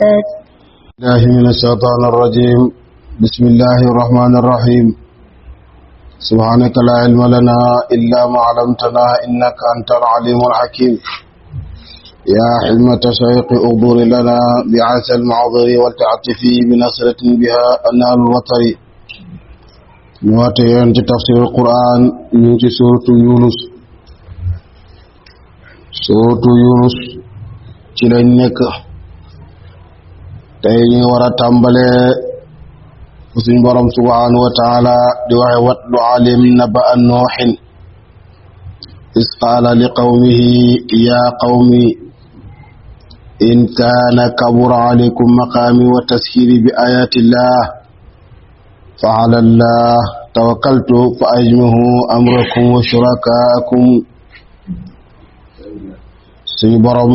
الله من الشيطان الرجيم. بسم الله الرحمن الرحيم. سبحانك لا علم لنا إلا ما علمتنا إنك أنت العليم الحكيم. يا حلمة شيق أغضر لنا بعسى المعذر والتعطفي بنصرة بها أنال الوطر. نواتي أنت تفسير القرآن من سورة يونس. سورة يونس تلينك تيني ورا تنبلي وسن برم سبحانه وتعالى دوحي واتل عليهم نبأ نوح إذ قال لقومه يا قوم إن كان كبر عليكم مقامي وتسهيلي بآيات الله فعلى الله توكلت فأجمعوا أمركم وشركاءكم. سن برم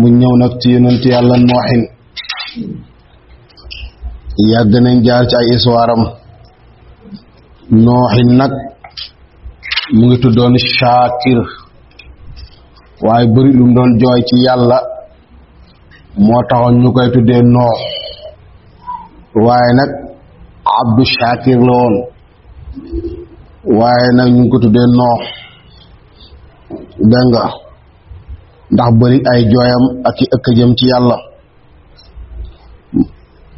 من ñew nak ci yonent yalla nooxin yàgg nañ jaar ci ay histoire am. nooxin nag mu ngi tuddoon Shaakir waaye bëri lu mu doon jooy ci yàlla moo taxoon ñu koy tuddee noox waaye nag Abdu Shaakir la woon waaye nag ñu ngi ko tuddee noox dégg nga ndax bëri ay jooyam ak i ëkk jëm ci yàlla.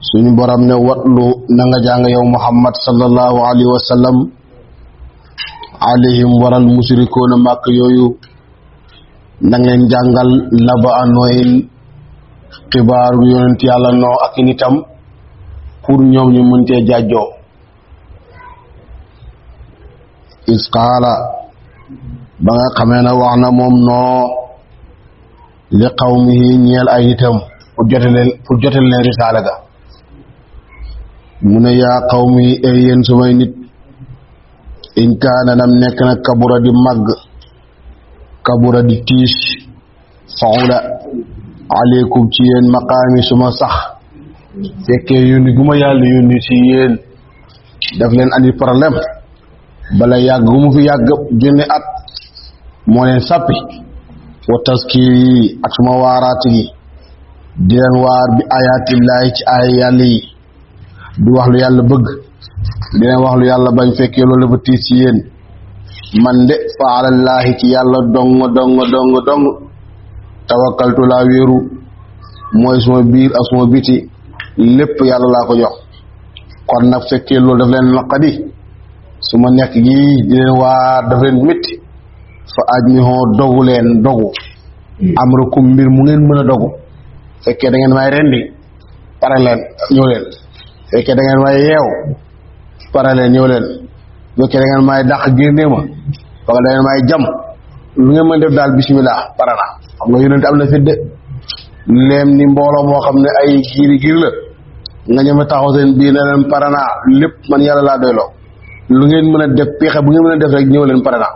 suñu borom ne watlu na nga jàng yow Muhammad sallallahu alayhi wa sallam alayhim waral musrikoona màkk yooyu na ngeen jàngal naba anooyin xibaaru yonent yàlla noo ak nitam pour ñoom ñu mën cee jàjjoo. isqaala ba nga xamee ne wax na moom noo li qawmihi ñeel ay nitam pour jote leen risaala ga mu ne yaa qawmi ay yéen sumay nit in kaana nam nekk na kabura di màgg kabura di tiis faula aleykum ci yéen maqaami suma sax fekkee yónni gu ma yàlla yónni ci yéen daf leen andi problème bala yàgg gu mu fi yàgg junne at moo leen sàppi wa taskir yi ak suma waaraati gi di leen waar bi ayaatillaahi ci ay yàlla yi di wax lu yàlla bëgg di leen wax lu yàlla bañ fekkee loolu ba tiis ci yéen man de fa alallaahi ci yàlla dong tawakkaltu laa wéeru mooy suma biir ak suma biti lépp yàlla laa ko jox. kon nag fekkee loolu daf leen naqadi su ma nekk gi di leen waar daf leen métti fa ajmihoo dogu amrakum mbir mu ngeen mën a dogu. fekkee da ngeen may rendi pare leen ñëw leen. fekkee da ngeen may yeew pare leen ñëw leen. fekkee da ngeen may dàq génne ma wala da ngeen may jam lu ngeen mën def daal bismillah pare na. xam nga yonent am na fit de leem ni mbooloo moo xam ne ay giir la nga ñëme taxaw seen biir ne leen pare naa lépp man yàlla laa doyloo lu ngeen mën a def pexe bu ngeen mën a def rek ñëw leen pare naa.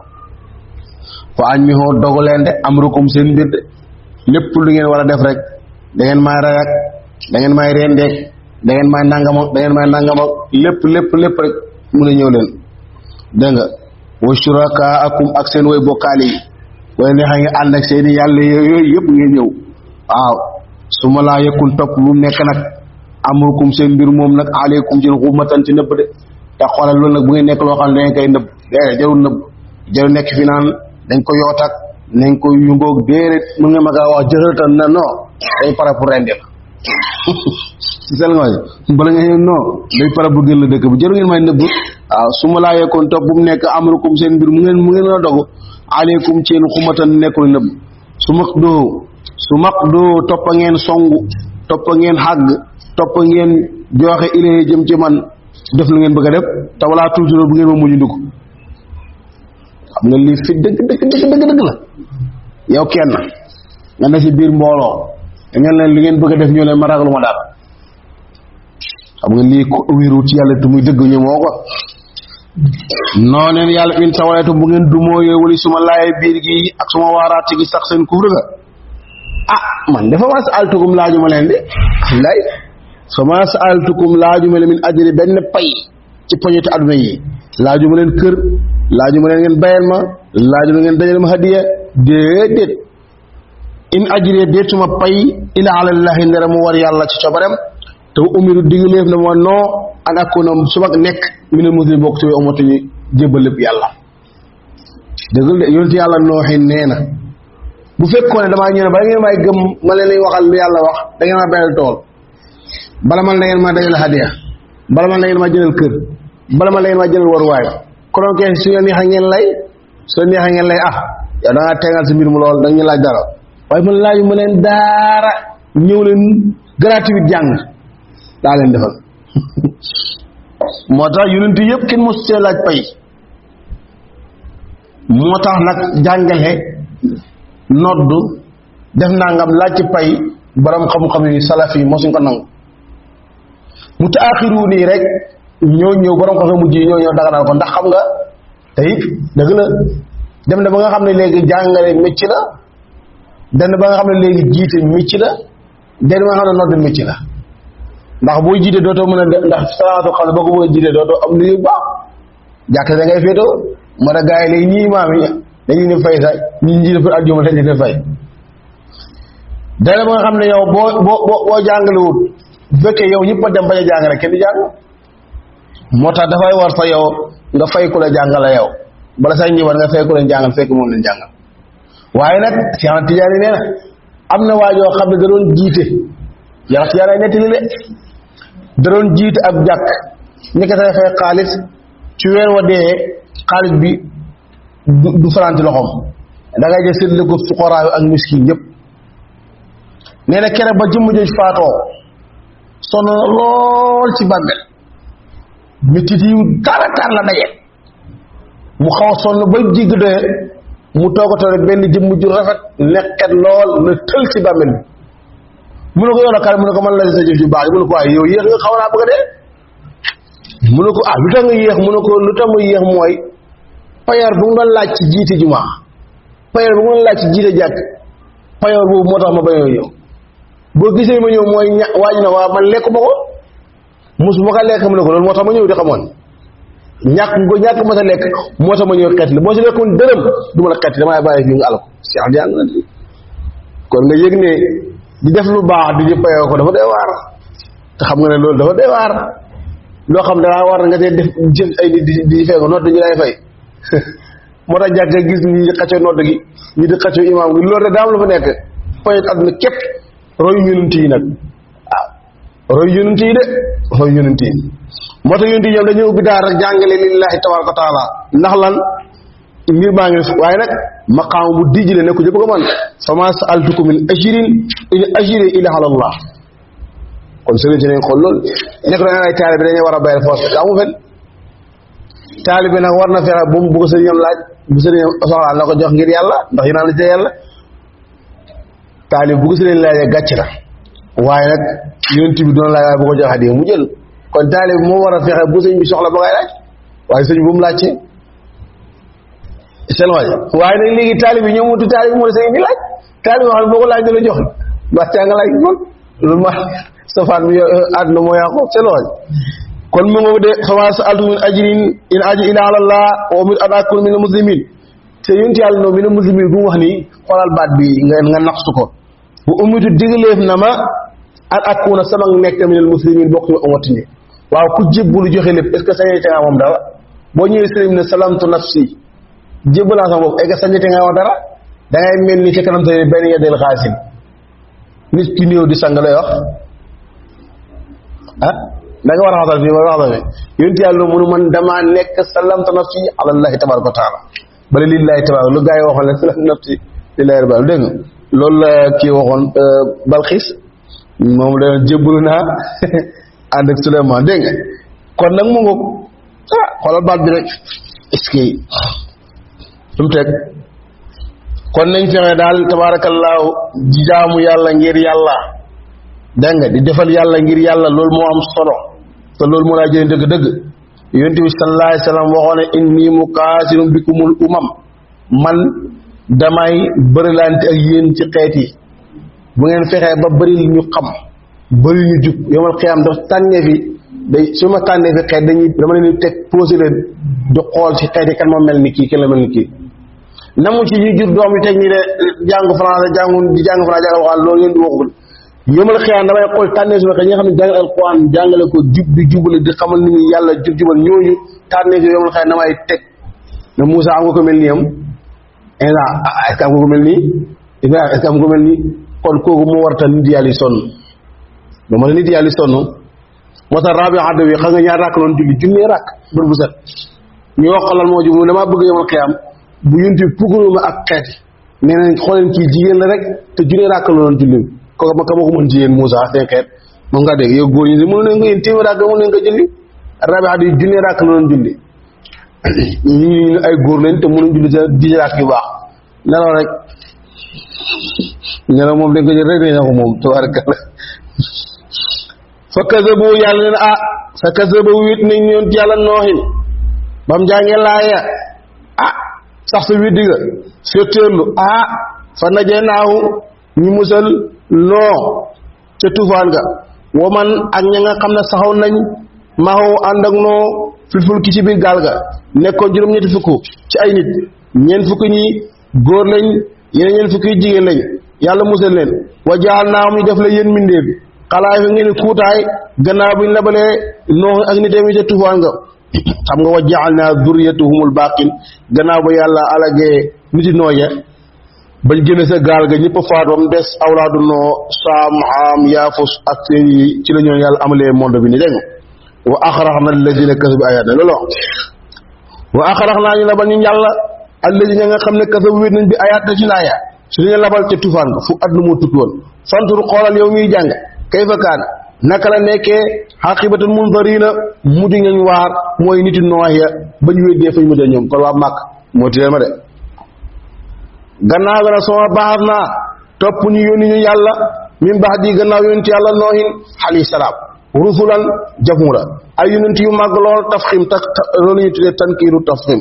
fa añ mi xoo dogu leen de amrukum seen mbir de lépp lu ngeen war a def rek da ngeen may rey ak da ngeen may rendeek da ngeen may nangam ak lépp rek mun a ñëw leen. dégg nga wa shurakaakum ak seen way bokkaale yi way neexa ngi ànd ak seeni yàlla yooyu yëpp ngeen ñëw. waaw su ma laa yëkkul topp lu nekk nag amrukum seen mbir moom nag aleykum seen xumatan ci nëbb de. te xoolal loolu nag bu ngeen nekk loo xam ne dangeen koy nëbb jarul nëbb jarul nekk fi naan dañ ko yootak nañ ko yungoog déedéet mën nga ma kaa wax jërëtan na non day pare pour rendi la si sel nga bala nga non day pare pour gën la dëkk bi jëru ngeen may nëbb. waaw su ma laa yekkoon topp bu mu nekk amrukum seen mbir mu ngeen a dogu aleykum ci yéen xumatan nekkul nëbb. su maq doo toppa ngeen songu toppa ngeen xàgg toppa ngeen joxe ilee jëm ci man def lu ngeen bëgg a def te walaa toujours bu ngeen ma mujj ndugg. xam nga lii fi dëgg la yow kenn nga ne ci biir mbooloo da ngeen leen li ngeen bëgg a def ñoo leen ma ragalu ma daal. xam nga lii ko wéeru ci yàlla te muy dëgg ñu moo ko noo neen yàlla in tawaleetu bu ngeen dumooyee wali suma laaye biir gi ak suma waaraati gi sax seen kufr ga man dafa ma saaltukum laajuma leen de lay fa ma saaltukum laajuma leen min ajri benn pay ci poñeti aduna yi laajuma leen kër laajuma leen ngeen bayal ma laajuma ngeen dajal ma hadiya déedéet in ajree deetuma pay ila alallahi ndera mu war yàlla ci cobarem te umiru digaleef na ma noo an akuna suba nekk minal muslimin bokk ci way umatu yi jébbal lépp yàlla dëggal de yonent yàlla nooxin nee na bu fekkoon ne damaa ñëw ne bala ngeen may gëm ma leen waxal lu yàlla wax da ngeen ma bayal tool bala man da ngeen ma dajal hadiya bala man da ngeen ma jëlal kër bala man da ngeen ma jëlal waruwaay konoon kee su ngeen neexee ngeen lay soo neexee ngeen lay yow da ngaa tegal si mbir mu lool da nga ñu laaj dara waaye man laaju ma leen daara ñëw leen gratuit jàng daa leen defal moo tax yonent yëpp kenn mosu see laaj pay moo tax nag jàngale noddu def nangam laaj ci pay borom xam-xam yi salaf yi mosuñ ko nangu mutaaxiru nii rek ñoo ñëw borom xam-xam mujj yi ñoo ñëw daganal ko ndax xam nga te it dëgg la dem na ba nga xam ne léegi jàngale mécc la dem na ba nga xam ne léegi jiite mécc la dem ba nga xam ne noddu mécc la ndax boo jiite dootoo mën a ndax salaatu xam ne boo ko bëgg a jiite dootoo am lu yu baax jàkk da ngay féetoo moo tax gars yi léegi ñii imaam yi dañuy ne fay sax ñi jiite pour aljuma dañuy ne fay dana ba nga xam ne yow boo jàngalewut bu fekkee yow ñëpp a dem bañ a jàng rek kenn di jàng moo tax dafay war fa yow nga fay ku la jàngale yow bala sax ñi war nga fay ku leen jàngal fekk moom leen jàngal waaye nag Cheikh Ahmad Tidiane nee na am na waajoo xam ne da doon jiite Cheikh Tidiane ay nettali de da doon jiite ab jàkk nekk say fay xaalis ci weer wa dee xaalis bi du faranti loxoom da ngay jël séddale ko fuqaraa ak miskin yëpp nee na kere ba jëmm jooju faatoo sonn na lool ci bàmmeel métit yu tara tar la daje mu xaw a sonn ba jigg de mu toogatoo rek benn jëmm ju rafet nekkat lool na tël ci bàmmeel bi mu ne ko yoon a kar mu ne ko man la sa jëf ju baax yi mu ne ko waaye yow yéex nga xaw naa bëgg a dee mu ne ko lu tax nga yéex mu ne ko lu tax mu yéex mooy payoor bu nga laaj ci jiite jumaa payoor bu nga laaj ci jiite jàkk payoor boobu moo tax ma bañoo ñëw boo gisee ma ñëw mooy waaj na waa man lekk ma ko mosu ma ko lekk mu ne ko loolu moo tax ma ñëw di xamoon ñàkk ma sa lekk moo tax ma ñëw xeet la boo si lekkoon dërëm du ma la xeet damay bàyyi fii nga àll ko Cheikh Diagne na kon nga yëg ne di def lu baax di payoo ko dafa doy waar te xam nga ne loolu dafa doy waar loo xam dangaa war nga see def jël ay di fay ko nodd ñu lay fay moo tax jàkk gis ñi di xaccoo nodd gi ñi di xaccoo imaam gi loolu de daam la fa nekk fayit àdduna képp roy yonent yi nag roy yonent yi de roy yonent yi moo tax yonent yi ñoom dañuy ubbi daal rek jàngale lillahi tabaraka wa taala ndax lan mbir maa ngi waaye nag maqaam bu dijjle ne ko jëpp ko man fama sa'altukum min ajrin in ajri illa ala Allah kon sëriñ si nañ xool loolu nekk na ay taalibe dañuy war a bayal force amu fen taalibe nag war na fexe bu mu bëgg sëriñam laaj bu sëriñam soxlaa na ko jox ngir yàlla ndax yi naan la ci yàlla taalibe bu ko sëriñ laajee gàcc na waaye nag yonent bi doon laaj waaye bu ko jox hadiya mu jël kon taalibe moo war a fexe bu sëñ bi soxla ba ngay laaj waaye sëñ bu mu laajte seen waaye nag léegi taalibe bi ñoom wutu taalibe moo sëñ bi laaj taalibe wax boo ko laaj da la jox waxtaan nga laaj kon loolu ma safaan bi àdduna moo yàqu seen kon mu ngo de fama sa'altu min ajrin in ajri illa ala Allah wa min an akuna min muslimin te yonent yàlla noonu min muslimin bu mu wax nii xoolal baat bi nga naqsu ko bu umitu digaleef na ma an akuna sama nekk min muslimin bokk ci umati ni waaw ku jébbulu joxe lépp est-ce que sañete nga moom dara boo ñëwee sëriñ ne salamtu nafsi jébbalaa sama bopp est-ce que sañete nga wax dara da ngay mel ni ci kanam sa benn yeddeel xaasin nit ki néew di sang lay wax da nga war a waxtaan fii ma waxtaan fi yonent yàlla mënu man damaa nekk salamtu nafsi ala allahi tabaraka wa taala bala lillahi tabaraka lu gaa yi waxoon ne salamtu nafsi lillahi rabbil dégg nga loolu la kii waxoon Balxiis moom la jébbalu naa ànd ak Suleymaan dégg nga kon nag mu ngoog xoolal baat bi rek est-ce que lu mu teg kon nañ fexe daal tabaarakallaahu di jaamu yàlla ngir yàlla dégg nga di defal yàlla ngir yàlla loolu moo am solo te loolu moo laa jëlee dëgg-dëgg yonent bi sallallaahu alayhi wa sallam waxoon ne inni mukaasirun bikumul umam man damay bërilante ak yéen ci xeet yi bu ngeen fexee ba bëri ñu xam bëri ñu jub yomal xiyaam dafa tànnee fi day su ma tànnee fi xeet dama leen teg posé leen di xool ci xeet yi kan moo mel ni kii kenn la mel ni kii namu ci ñu jur doom yi teg ñi de jàng français jàng français alxuraan loolu yéen di waxul yëmal xiyaan damay xool tànnee suma ka ñi nga xam ne jàng alxuraan jàngale ko jub di jubale di xamal nit ñi yàlla jubal ñooñu tànnee si yëmal xiyaan damay teg ne Moussa am nga ko mel nii am est-ce que am nga ko mel nii Ibrahima est-ce que am nga ko mel nii kon kooku moo warta nit yàlla yi sonn dama ne nit yàlla yi sonn moo tax rabi adda wi xam nga ñaar rakk loon julli junnee rakk bër bu set ñu wax xalal moo jub damaa bëgg yëmal xiyam bu yunti pugaruma ak xeeti nee nañ xooleen kii jigéen la rek te junnee rakk loon julli kooku ma ka ma ko mën jigéen Moussa seen xeet moom nga dégg yow góor ñi mënu leen nga yéen téeméer rakk mënu leen nga julli rabi adda yi junnee rakk loon julli ñu ay góor lañ te mënuñ julli sa 10 rakk yu baax nelaw rek nelaw moom dañ ko jël rek dañ ko moom tabaarkalla fa kazabu yàlla ne sa kazabu wit nañ ñoon yàlla nooxin bam jàngee laaya sax sa widdi ga féeteerlu fa najaynaahu ñu musal noo ca tufaan ga waman ak ña nga xam ne saxaw nañ maxaw ànd ak noo fil ki ci biir gaal ga nekkoon juróom-ñetti fukk ci ay nit ñeent fukk ñi góor lañ yeneen ñeent fukk yi jigéen lañ yàlla musal leen wa jaal naam ñu def la yéen mindéef bi xalaay fi ngeen kuutaay gannaaw buñ labalee noox ak nitam yi ca tufaan nga xam nga wa jaal naa zurriyatuhumul baaqin gannaaw ba yàlla alagee niti nooya bañ génne sa gaal ga ñëpp faatu am des awlaadu noo saam am yaafus ak seen yi ci la ñoon yàlla amalee monde bi ni dégg wa axraxna alladina kasabu ayatina loolu wa axraxnaa ñu labal ñu yàlla alladina nga xam ne kasabu wéet nañ bi ayatina ci laaya su ñu labal ca tufaan nga fu àdduna moo tukki woon fantur xoolal yow miy jàng kayfa kaana naka la nekkee xaqibatul munzarina mujj ngañ waar mooy niti noox ya ba ñu weddee fañ mujj ñoom kon waa màkk moo tiyeel ma de gannaaw ga nag sama baax naa topp ñu yónni ñu yàlla min baax di gannaaw yónent yàlla noohin alayhi salaam rusulan jamhura ay yónent yu màgg lool tafxim loolu ñu tuddee tankiiru tafxim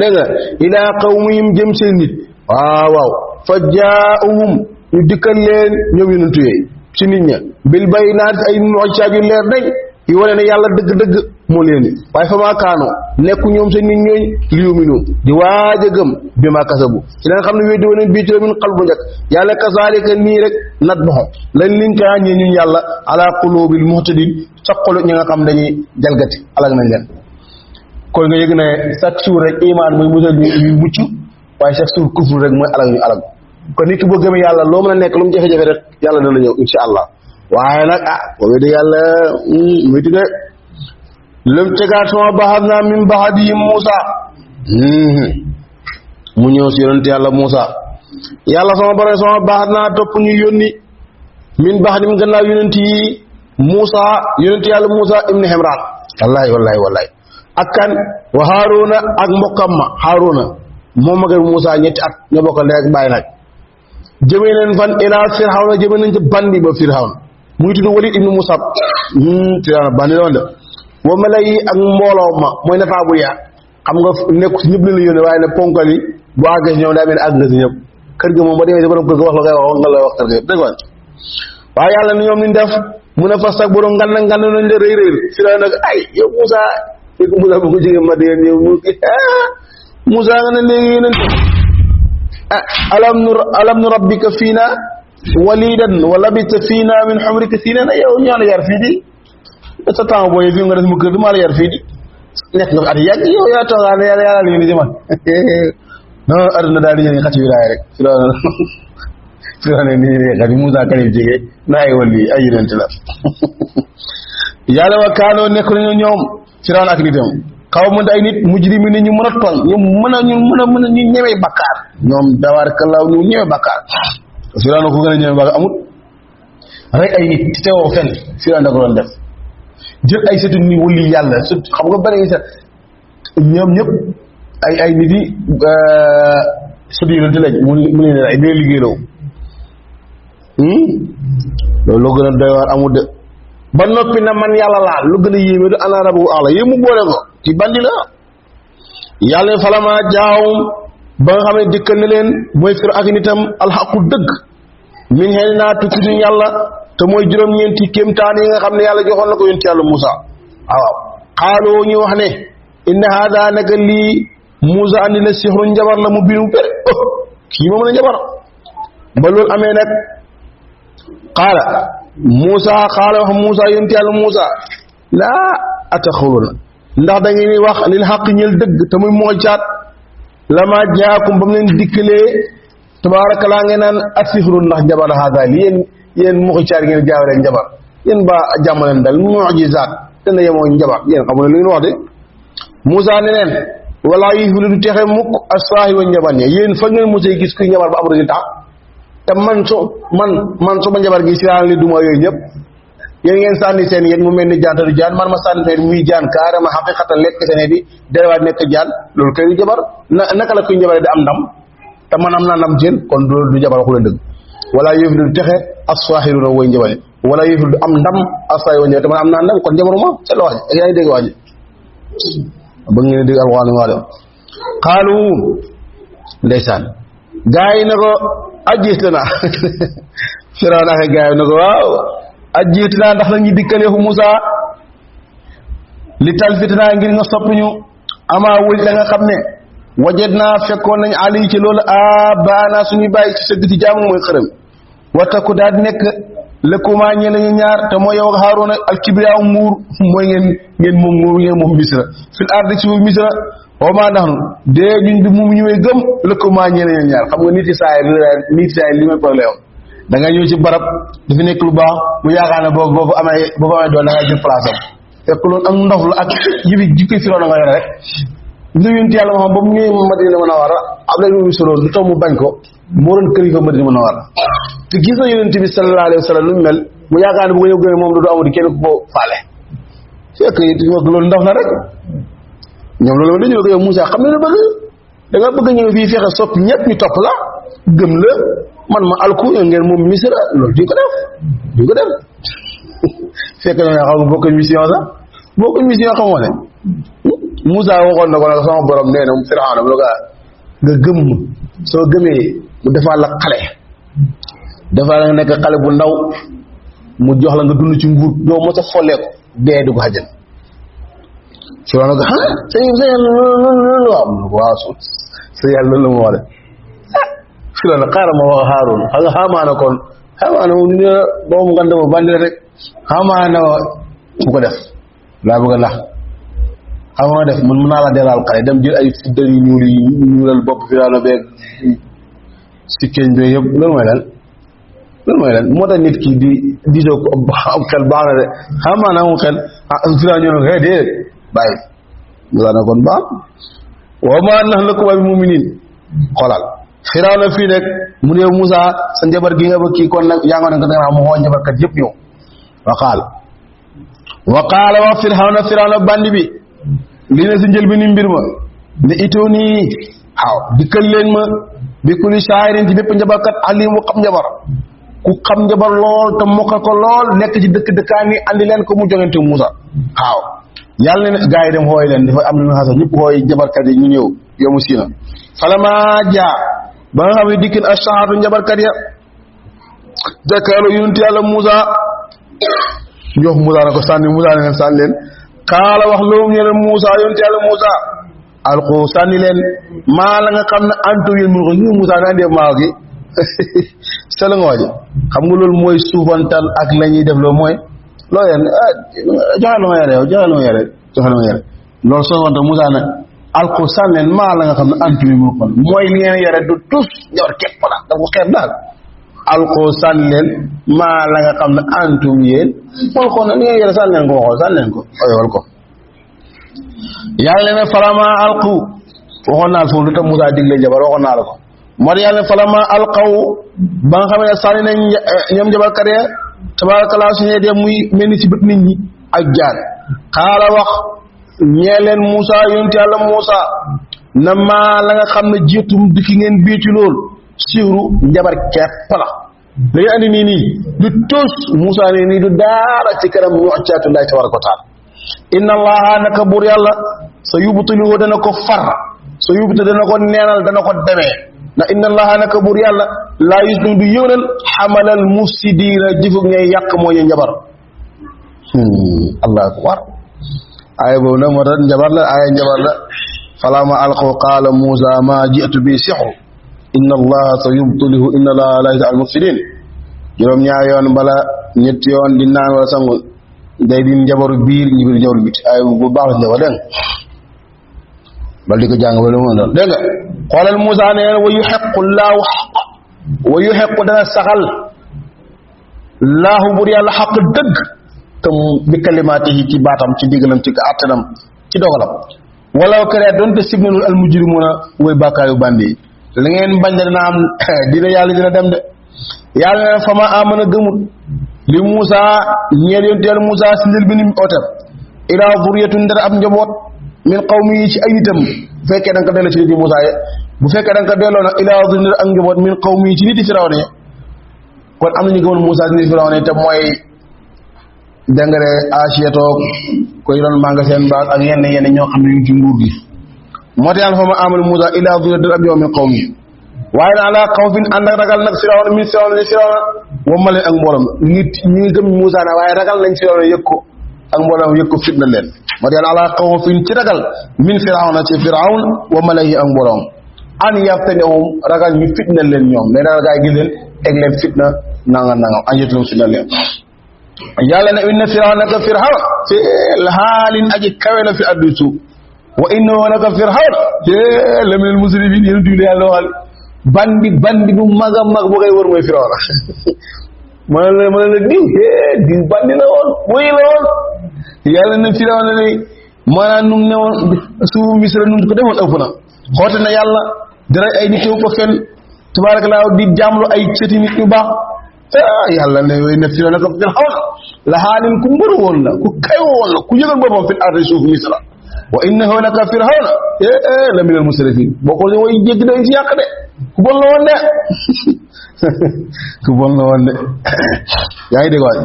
dégg nga ilaa qawmihim jëm seen nit waaw fa jaa'uhum ñu dikkal leen ñoom yónent yooyu ci nit ña bil bayyinaat ay mu'jizaat yu leer dañ yu wane ne yàlla dëgg-dëgg moo leen ni waaye fa maa kaanoo nekku ñoom seen nit ñooy li yuminu di waaj a gëm bi maa kasabu ci la nga xam ne weddi woon bii ci la min xal bu njëkk yàlla kasaalika nii rek nat baxo lañ liñ kaa ñee ñun yàlla ala qulubil muhtadin sa xolu ñi nga xam dañuy jalgati alag nañ leen kon nga yëg ne chaque jour rek iman mooy musal ñu mucc waaye chaque jour kufur rek mooy alag ñu alag kon nit ki boo gëmee yàlla loo mën a nekk lu mu jafe-jafe rek yàlla dana ñëw insha allah waaye nag boo weddi yàlla métti de lëm tegaat sama baxat naa min baxat yi Muusa mu ñëw si yonent yàlla Muusa yàlla sama bare sama baxat naa topp ñu yónni min baxat yi gannaaw yonent yi Muusa yonent yàlla Muusa ibn Imran wallahi ak kan wa Haaruna ak mbokkam ma Haaruna moom mag Muusa ñetti at ñoo bokk ndey ak baay nag jëmee leen fan ilaa Firawna jëmee nañ ci bandi ba Firawna muy tudd Walid ibn Musab Firawna bandi la woon de wa mala yi ak mbooloo ma mooy nataabu ya xam nga nekku si ñëpp la yónnee waaye ne ponkal yi bu àggee si ñoom daa mel ne àgg nga si ñëpp kër ga moom ba demee si borom kër ga wax la koy wax nga la wax kër ga yëpp dégg nga waaye yàlla ni ñoom niñ def mun a fas ak borom ngan nañ la rëy Firawna nag ay yow Moussa dégg Moussa bu ko jigéen ma dégg yow Moussa nga ne léegi yéen alam nu rabbika fiina walidan wa labista fiina min humrika siniina yow ñoo la yar fii di sa temps booy fi nga def mu kër du maa la yar fii di nekk nga fi at yàgg yow yaa toogaa ne yàlla li ni ci man non aduna daal di ñëw xati wilaaya rek fi la ne ni xati Moussa Karim jege na ay wali ay yonent la yàlla wa kaanoo nekk nañu ñoom Firawna ak nitam xaw ma ay nit mujrimi ni ñu mën a tooñ ñu mën a ñu ñemee bakkaar ñoom tabaarkallaa ñu ñemee bakkaar Firawna ko gën a ñemee bakkaar amut rek ay nit ci teewoo fenn Firawna da ko doon def jël ay sëtu ni wuli yàlla sët xam nga bari sa ñoom ñëpp ay nit yi sëtu yi doonte lañ mu ne ay dee liggéeyloo loolu loo gën a doy waar amut de ba noppi na man yàlla laa lu gën a yéeme du ana rabu ala yéen mu boole ko ci bandi la yàlla falama jaawum ba nga xam ne dikkal na leen mooy fir ak nitam alxaqu dëgg min xel naa tukki ñu yàlla te mooy juróom-ñeenti kéemtaan yi nga xam ne yàlla joxoon na ko yonent yàlla Moussa waaw xaaloo ñu wax ne inna haada naka lii Moussa andi la sixru njabar la mu biir mu pere kii moo mën a njabar ba loolu amee nag qaala wax Moussa yonent yàlla Moussa laa ataxuluna ndax da ngeen di wax lil xaq ñeel dëgg te muy mooy caat lama jaakum ba mu leen dikkalee tabaarakallaa ngeen naan asixru ndax njabar haada li yéen moxi caat ngeen jaawale njabar yéen ba jàmmaleen dal mujizaat dana yemoo njabar yéen xamu ne lu ngeen wax de Moussa ne leen wala yi fi lu du texe mukk asaahi wa njabar ne yéen fa ngeen mosee gis kuy njabar ba am résultat te man suma njabar gi si li duma yooyu ñëpp yéen ngeen sànni seen yéen mu mel ni jaan te du jaan man ma sànni seen muy jaan carrément xaqiqatan lekk seen di derewaat nekk jaan loolu kay du jabar naka la kuy njabar di am ndam te man am naa ndam jën kon du jabar waxu la dëgg wala yëf du texe as-saahiruuna woy njabari wala yëf du am ndam as-saahiruuna woy njabari te man am naa ndam kon jabaruma c'est la wax ji yaa ngi dégg wax ji ba ngeen dégg alxuraan waa de xaalu ndeysaan gaa yi ne ko ajjiit la naa firaw naa xe gaa yi ne ko waaw ajjiit naa ndax la ñu dikkaleefu Moussa li talfitanaa ngir nga soppiñu amaa wëj la nga xam ne wajet naa fekkoon nañ ali ci loolu baana suñuy bàyyi ci sëgg ci jaamu mooy xërëm wattaku daal di nekk lëkkumaa ñee lañu ñaar te mooy yow ak Haaruna alkibriyaaw nguur mooy ngeen moom nguur ngeen moom misra fil ardi ci misra wa maa naxnu dee ñun bi mu ñëwee gëm lëkkumaa ñee lañu ñaar xam nga nit yi saay li may problème da ngay ñëw ci barab dafa nekk lu baax mu yaakaar ne boobu amee doon da ngay jël place am fekk loolu ak ndof la ak jibi jikkoy firoo na nga yore rek lu yonent yàlla moo xam ba mu ñëwee Madina Munawwara Abdullah ibn Mas'ud lu tax mu bañ ko moo doon kër yi fa Madina Munawwara te gis na yonent bi sallallahu alayhi wa sallam lu mu mel mu yaakaar ne bu ko ñëw gëmee moom du amul kenn ku ko faale fekk loolu ndof na rek ñoom loolu dañu ko yow Moussa xam ne la bëgg da nga bëgg ñëw fii fexe soppi ñëpp ñu topp la gëm la man ma alku ngeen moom misra loolu duñ ko def fekk na xam nga bokkuñ mission sax xamoo ne Moussa waxoon na ko nag sama borom nee na Firawna mu ne ko nga gëm soo gëmee mu defal la xale defal la nga nekk xale bu ndaw mu jox la nga dund ci nguur doo mos a follee ko dee du ko xajal Firawna ko sa yàlla loolu waaw sa yàlla loolu la mu wax de Firawna xaaral ma wax Haaruun xam nga xamaana kon xamaana moom ni boobu nga dama bandi rek xamaana bu ko def laa bëgg a nax xam nga def man mën naa la dellal xale dem jël ay fuddal yu ñuul yi ñuulal bopp Firawna beeg sikkeeñ beeg yëpp loolu mooy lan moo tax nit ki di disoo ko am xel baax na de xamaana amul xel Firawna ñëw ne déedéet bàyyi mu ne kon baax wa maa nahnu lakum bi mu'miniin xoolal Firawna fii nag mu ne Moussa sa njabar gi nga bëgg kii kon nag yaa nga ne nga mu xoo njabarkat yëpp ñëw wa qaala wax Firawna bandi bi lii na si njël bi ni mbir ma ne itoo nii waaw dikkal leen ma bi kulli shaa'irin ci bépp njabarkat alim mu xam njabar ku xam njabar lool te mokkal ko lool nekk ci dëkkaan yi andi leen ko mu joŋante Moussa waaw yàlla ne gaa yi dem xooy leen dafa am lu xasa ñëpp xooy njabarkat yi ñu ñëw yomu siina falama jaa ba nga xam ne dikkin ash-shahaadu njabarkat ya jàkkaarloo yonent yàlla Moussa jox Moussa na ko sànni Moussa ne leen sànni leen xaala wax loolu ñu leen Moussa yonent yàlla Moussa alqu sànni leen maa la nga xam ne antu yéen mun ko ñu Moussa na andee maa gi sela nga waji xam nga loolu mooy suufantal ak la ñuy def loolu mooy loo yeen joxe la ma yore yow joxe la ma yore loolu suufantal Moussa ne alqu sànni leen maa la nga xam ne antu yéen mun ko mooy li ngeen yore du tus ñor képp la da ko xeeb daal alqu sànni leen maa la nga xam ne antum yéen mooy xool na li ngeen yore sànni leen ko waxoon sànni leen ko oyowal ko yàlla ne falama alqu waxoon naa la foofu lu tax Moussa digle jabar waxoon naa la ko moo tax yàlla ne falama alqaw ba nga xam ne sànni nañ ñoom jabarkat ya tabarakallah suñu dee muy mel ni ci bët nit ñi ak jaan xaala wax ñee leen Moussa yonent yàlla Moussa na maa la nga xam ne jiitum di ki ngeen biici loolu siiru njabar kepp la dañu andi nii du tus Moussa ne nii du daara ci kanam mu'jizatullahi tabaraka wa taala inna allaha naka buur yàlla sa yubtiluhu dana ko far sa yubti dana ko neenal dana ko demee ndax inna allaha naka buur yàlla laa yuslihu du yëwnal xamalal mufsidiina jëfug ñay yàq moo ñu njabar allahu akbar aaya boobu nag moo tax njabar la falamma alqaw qaala Muusa ma ji'tu bi sihr inna allaha sayubtiluhu inna allaha la yahdi al-mufsidin juróom-ñaar yoon bala ñetti yoon di naan wala sangu day di njabaru biir ñi biir njabaru biti ay bu baax la njabar dégg nga bal di ko jàng wala mu doon dégg nga xoolal Muusa ne wa yuhiqqu llaahu wa yuhiqqu dana saxal laahu bur yàlla xaq dëgg te bi kalimaatihi ci baatam ci digalam ci àttanam ci dogalam walaw kare donte sibnalul al mujrimuna way bàkkaar yu bandi la ngeen bañ dina am dina yàlla dina dem de yàlla ne fa ma amana gëmut li Muusa ñeel yonteel Muusa si ndil bi ni oote ilaa zurriyatun dara ab njaboot min qawmi yi ci ay nitam bu fekkee da nga ko delloo ci nit yi Muusa ye bu fekkee da nga ko delloo nag ilaa zurriyatun ak njaboot min qawmi yi ci nit yi Firawna kon am nañu gëmoon Muusa ci nit Firawna te mooy dengare Asiyatoog koy doon magasin baag ak yenn ñoo xam ne ñu ci nguur gi moo tax yàlla fa ma amana Muusa ilaa zurriyatun ab njaboot min qawmi waaye naa laa xawfin ànd ak ragal nag Firawna min Firawna ne Firawna wamma leen ak mboolem nit ñi ngi gëm Muusa na waaye ragal nañ Firawna yëg ko ak mboolem yëg ko fitna leen moo tax alaa xawfin ci ragal min Firawna ci Firawn wamma leen ak mboolem an yaftanihum ragal ñu fitna leen ñoom mais ragal gaa yi gis leen egg leen fitna nangam an yëtlum fitna leen yàlla ne inna Firawna naka Firawna fi haalin aji kawe la fi addu suuf wa innahu naka Firawna la minal musrifin yéen tuuti yàlla waxal bandi bu mag a mag bu koy wër mooy Firawna mën la diw bandi la woon wuy la woon yàlla ne Firawna ne maanaam num ne woon suufu Misra num ko defoon ëpp na xoote na yàlla dara ay nit yow ko fenn tabaarakallaa di jaamlu ay sëti nit ñu baax yàlla ne way ne Firawna ko Firawna la xaalin ku mbëru woon la ku kay woon la ku yëgal boppam fil ardi suufu Misra wa innahu naka Firawna la minal musrifin boo ko way jégg day ci yàq de ku bon la woon de ku bon la woon de yaa ngi dégg waay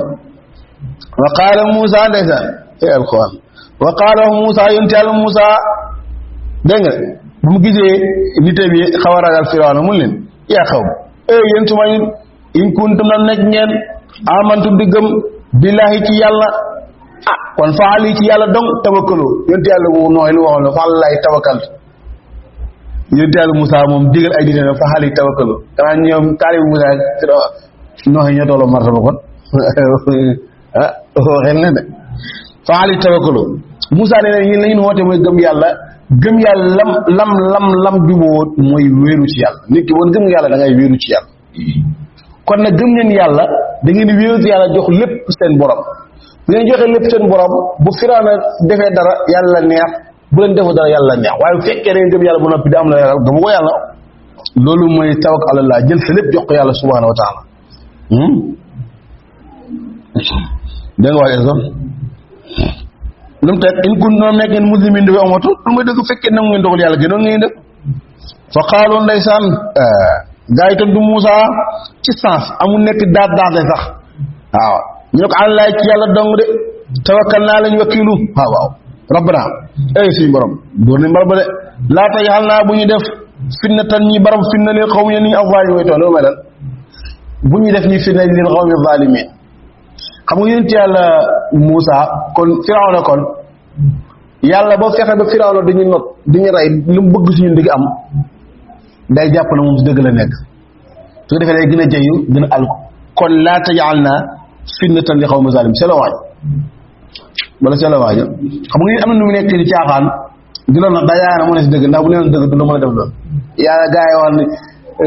wa qaala Muusa ndeysaan alquran wa qaala Muusa yonent Yàlla Muusa dégg nga bu mu gisee nité bi xaw a ragal Firawna mun leen yaa xaw yéen suma in kuntum na nekk ngeen amantum di gëm billahi ci yàlla kon faali ci yàlla dong tawakkalu yonent Yàlla mu nooy lu waxoon fa Allahi tawakkaltu yonent Yàlla Muusa moom digal ay dina fa xaali tawakkalu xanaa ñoom taalibu Muusa noox yi ñoo tolloo martaba kon waxee na de fa xaali tawakkalu Muusa nee na yéen la ñu woote mooy gëm yàlla lam jubóot mooy wéeru ci yàlla nit ki woon gëm yàlla da ngay wéeru ci yàlla kon nag gëm ngeen yàlla da ngeen di wéeru ci yàlla jox lépp seen borom bu ngeen joxee lépp seen borom bu Firawna defee dara yàlla neex bu leen defu dara yàlla neex waaye bu fekkee da ngeen gëm yàlla ba noppi da am la yàlla gëmu ko yàlla loolu mooy tawakkal ala Allah jël sa lépp jox ko yàlla subhanahu wa taala dégg nga waaye son lu mu teg in kun noonu nekk ngeen muslimin di amatu lu muy dëgg fekkee nangu ngeen dogal yàlla gënoon ngeen def fa xaaloon ndeysaan gaa yi tontu Muusa ci sens amul nekk daas sax waaw ñu ne ko àllaay ci yàlla dong de tawakkal naa lañ wakiilu waaw rabbana ay suñu borom dóor ni mbar ba de laata yaxal naa bu ñu def fitna tan ñi baram fitna leen xaw ma ni ak zaalimiin way toon loolu may lan bu ñu def ñi fitna leen xaw ma zaalimiin xam nga yonent yàlla Muusa kon Firawna kon yàlla boo fexe ba Firawna dañu not dañu rey lu mu bëgg suñu digg am day jàpp na moom si dëgg la nekk su ko defee day gën a jayu gën a alko kon laa tajal naa fitnatan li xawmi zalimin c'est la waaj wala c'est la waaj xam nga am na nu mu nekk di caaxaan di loolu nag daa yaakaar na mu ne si dëgg ndax bu neen dëgg du la mën a def loolu yàlla gaa yi wax ne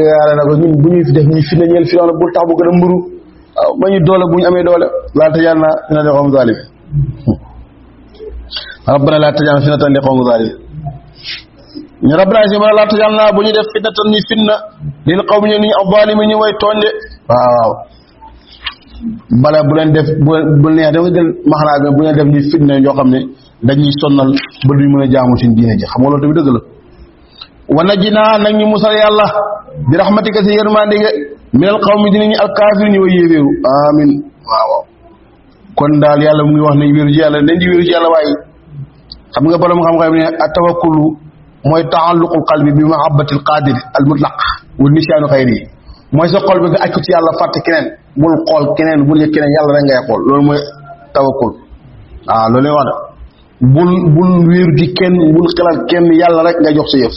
yàlla na ko ñun bu ñuy fi def ñuy fitna ñeel Firawna bul tax bu gën a mburu waaw ba ñu doole bu ñu amee doole laa tajal naa fitnatan li xawmi zalimin rabbana laa tajal fitnatan li xawmi zalimin ñu rabbana si ma laa tajal naa bu ñu def fitnatan ñi fitna lil qawmi ñu az-zalimin ñu way tooñ de waaw bala bu leen def bu neex dama jël maxanaa bi bu leen def ñuy fitna yoo xam ne dañuy sonnal ba duñ mën a jaamu suñu diine ji xam nga loolu tamit dëgg la wa najjinaa nag ñu musal yàlla bi rahmatika si yërmande ge minal qawmi dina ñu alkaafir ñu way yéeféeru amin waaw kon daal yàlla mu ngi wax ne wéeru ci yàlla nañ di wéeru ci yàlla waaye xam nga borom xam-xam ne tawakkulu mooy taalluqul qalbi bi mahabbatil qadir al mutlaq wa nisyaanu xayri mooy sa xol bi nga aj ko ci yàlla fàtte keneen bul xool keneen bul yëg keneen yàlla rek ngay xool loolu mooy tawakkul waaw loolu lay wax da bul wéeru ci kenn bul xalaat kenn yàlla rek nga jox sa yëf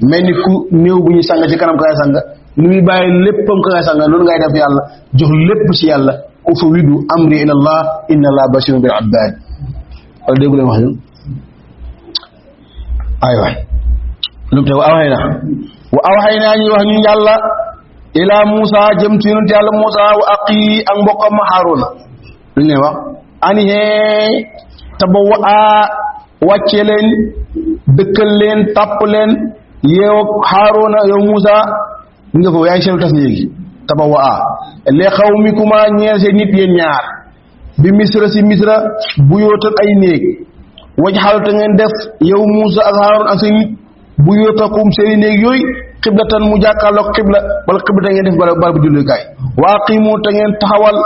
mel ni ku néew bu ñu sang ci kanam ka ngay sang nu muy bàyyi léppam ka ngay sang loolu ngay def yàlla jox lépp ci yàlla ufawwidu amri ila allah inna allah basirun bil ibad wala déggu leen wax ñu aywa lu mu te wa awxaynaa ñuy wax ñu yàlla ila Musa jëm ci yonent yàlla Musa wa aqi ak mbokkam ma Haaruna lu ñu leen wax ani hee tabawwa a wàcce leen dëkkal leen tàpp leen yeew Haaruna yow Musa nga foofu yaay seenu tas léegi tabawwa a li qawmikuma ñeel seen nit yéen ñaar bi misra si misra bu yóotal ay néeg wajxal te ngeen def yow Musa ak Haaruna ak seen nit bu yóotakum seen néeg yooyu xiblatan mu jàkkaarloog xibla wala xibla te ngeen def bala bu jullikaay wa aqimu te ngeen taxawal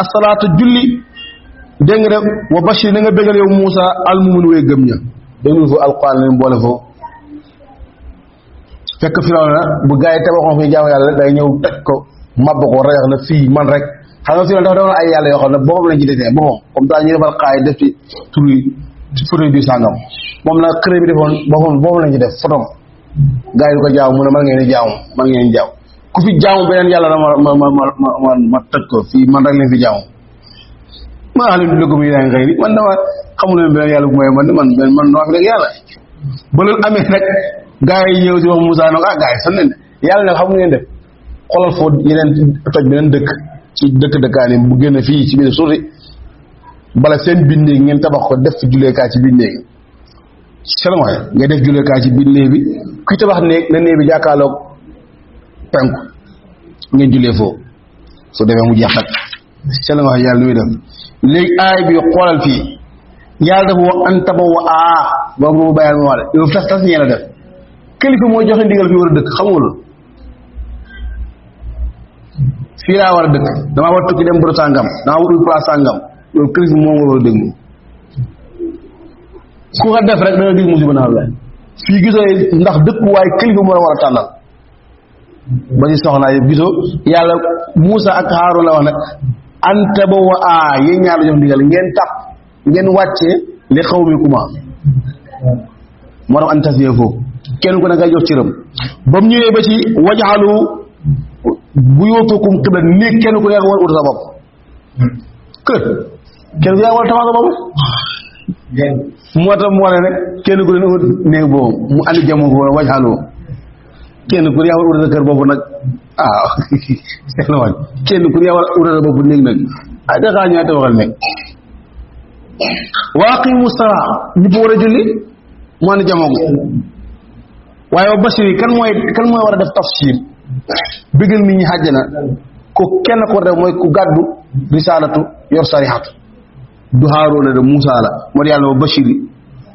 asalaata julli dégg nga def wa bashir na nga bégal yow Musa almumin way gëm ña dégg nga foofu alquran leen boole foofu fekk Firawna bu gaa yi tabaxoon fi jaamu yàlla day ñëw toj ko màbb ko rayax na fii man rek xam nga Firawna dafa defoon ay yàlla yoo xam ne boppam lañ ci desee boppam comme ça ñu defal xaay def ci turi photo bi sàngam moom la xëré bi defoon boppam lañ ci def photom gaa yi du ko jaamu mu ne man ngeen di jaamu ku fi jaamu beneen yàlla na ma toj ko fii man rek leen fi jaamu maa xam ne lëgum yi daan xëy ni man dama xamul leen beneen yàlla bu mooy man noo fi rek yàlla ba loolu amee nag gaa yi ñëw si wax Moussa nag gaa yi san leen yàlla nag xam ngeen def xoolal foo yeneen toj beneen dëkk ci dëkkaani bu génn fii ci biir suuti bala seen biir néeg ngeen tabax ko def fi julleekaay ci biir néeg selon nga def julleekaay ci biir néeg bi kuy tabax néeg na néeg bi jàkkaarloog penku ngeen jullee foofu su defee mu jeex nag selon yàlla lu muy def léegi aay bi xoolal fii yàlla dafa wax an tabawwa boobu mu bàyyal ma wax de yow tas ñee la def kilifa mooy joxe ndigal fi war a dëkk xam nga loolu fii laa war a dëkk damaa war a tukki dem bërëb sàngam damaa war a place sàngam loolu kilifa moom nga war a dëgg moom ku ko def rek da nga gis musiba naa la fii gisoo ndax dëkkuwaay kilifa moo la war a tànnal ba ci soxnaa yëpp gisoo yàlla Muusa ak Haaruna la wax ne an tabawwa yéen ñaar la jox ndigal ngeen tàpp ngeen wàccee li qawmikuma moo tax an tasiyee foofu kenn ku ne ngay jox cëram ba mu ñëwee ba ci waj'alu buyutakum qibla néeg kenn ku ne yaa war a ut sa bopp kër kenn ku yaa war a tabax sa bopp moo tax mu wane ne kenn ku ne ut néeg boobu mu andi jamono ko waj'alu kenn ku ne yaa war a ut sa kër boobu nag kenn ku ne yaa war a ut sa bopp néeg nag daxaa ñaa tabaxal nekk wa aqimu salaa ñëpp war a julli mu andi jamono waaye wa basiri kan mooy war a def tafsir bëggal nit ñi àjjana ko kenn ko def mooy ku gàddu risaalatu yor sarihatu du Haaruna de Muusa la moo yàlla wa bashiri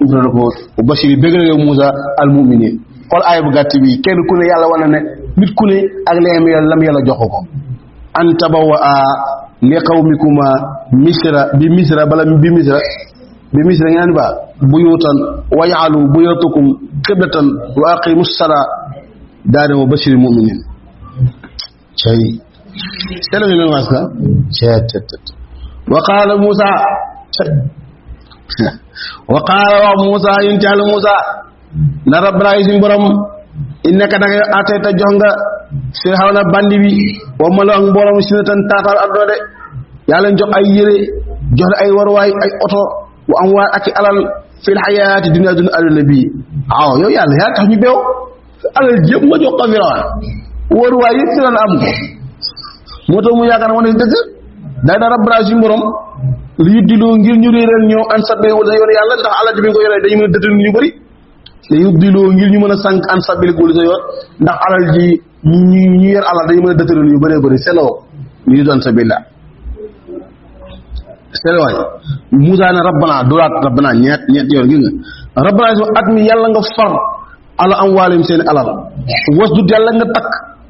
ubrana ko wa bashiri bëggal yow Muusa al mu'minin xool aaya bu gàtt bi kenn ku ne yàlla wane ne nit ku ne ak layam yàlla lam yàlla jox ko an tabawwa li qawmikuma bi misra ngeen ba buyutan waj'alu buyutakum qiblatan wa aqimus salaa daane wa bashiril mu'minin cay selo ni mas ka wa qala Musa yuntal Musa na rabbana isim borom innaka da nga atayta jox nga Firawna bandi bi wa malo ak mbooloo sinatan taatal addoo de yàlla jox ay yére jox ay warwaay ay oto wa am waa ak alal fil xayaati dunya aduna bii waaw yow yàlla yaa tax ñu beew alal jëpp nga jox ko Firawna waruwaay yëpp Firawna am ko moo tax mu yaakaar ne wane dëgg day da rabbana suñu borom li yuddiloo ngir ñu réeral ñoo an sabbi wala yoon yàlla ndax alal ji bi nga ko yoree dañu mën a dëtal ñu bëri li yuddiloo ngir ñu mën a sànq an sabbi wala sa yoon ndax alal ji ñu yor alal dañu mën a dëtal ñu bëree bëri seloo ñu doon sabila selwaay Musa ne rabbana dolaat rabbana ñeet yoon gis nga rabbana so at mi yàlla nga far ala am waalim seen alal wasdud yàlla nga takk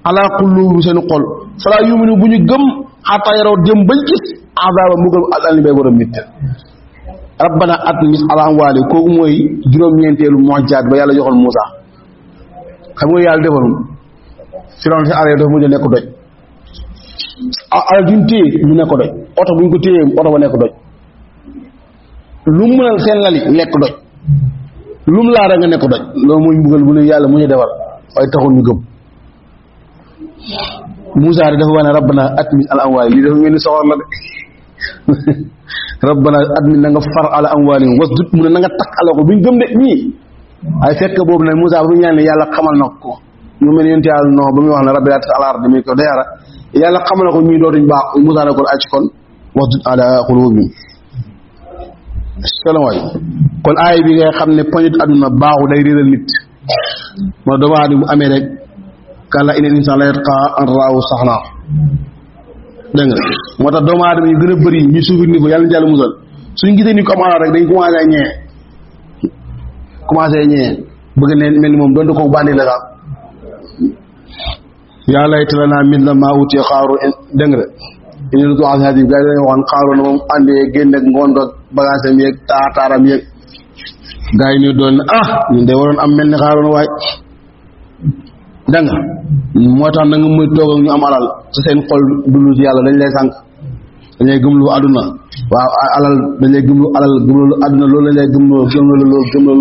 ala qulubi seen xol fala yuminu bu ñu gëm xataa yaraw dem bañ gis azaba mu gëm alal ni bay war a mitt rabbana at mis ala am waali kooku mooy juróom-ñeenteelu mu'jizaat ba yàlla joxoon Musa xam nga yàlla defarum Firawna si aree dafa mujj nekk doj alal duñ téye ñu nekk doj oto buñ ko téyee oto ba nekk doj lu mu mënal seen lali lekk doj lu mu laara nga nekk doj loolu mooy mbugal bu ne yàlla mu ñu defal waaye taxul ñu gëm Moussa dafa wane rabbana atmis al amwaali lii dafa mel ni soxor la de rabbana atmis na nga far ala amwaali wasdud mu ne na nga takk ala ko buñ gëm de ñii ay fekk boobu nag Moussa bu ñaan ne yàlla xamal na ko ñu mel yonent yàlla non ba muy wax ne rabbi laa tazar alal ardi mi ko dayara yàlla xamal na ko ñii dootuñ baax Moussa ne ko acc kon wasdud ala qulubihim salaamaaleykum kon aay bi nga xam ne poñet àdduna baaxu day réeral nit moo doomu aadama bu amee rek kàlla inal insaan la yatqa an raahu saxna dégg nga moo tax doomu aadama yu gën a bëri ñu suufir niveau yàlla na jàll musal suñ gisee ni ko am alal rek dañ commencé ñee bëgg ne mel ni moom doonte ko bandi la sax yàlla itala naa mit la maa utee xaaru dégg nga ñu lu tuwaas hadib gars yi dañuy waxoon xaaru na moom àndee génn ak ngoon ak bagage am yeeg taaram yeeg gars yi ñu doon ñun de waroon am mel ni xaaru na waay dégg nga moo tax na nga muy toog ak ñu am alal sa seen xol dulu ci yàlla dañ lay sànq dañ lay gëmlu àdduna waaw alal dañ lay gëmlu alal gëmlu àdduna loolu lañ lay gëmlu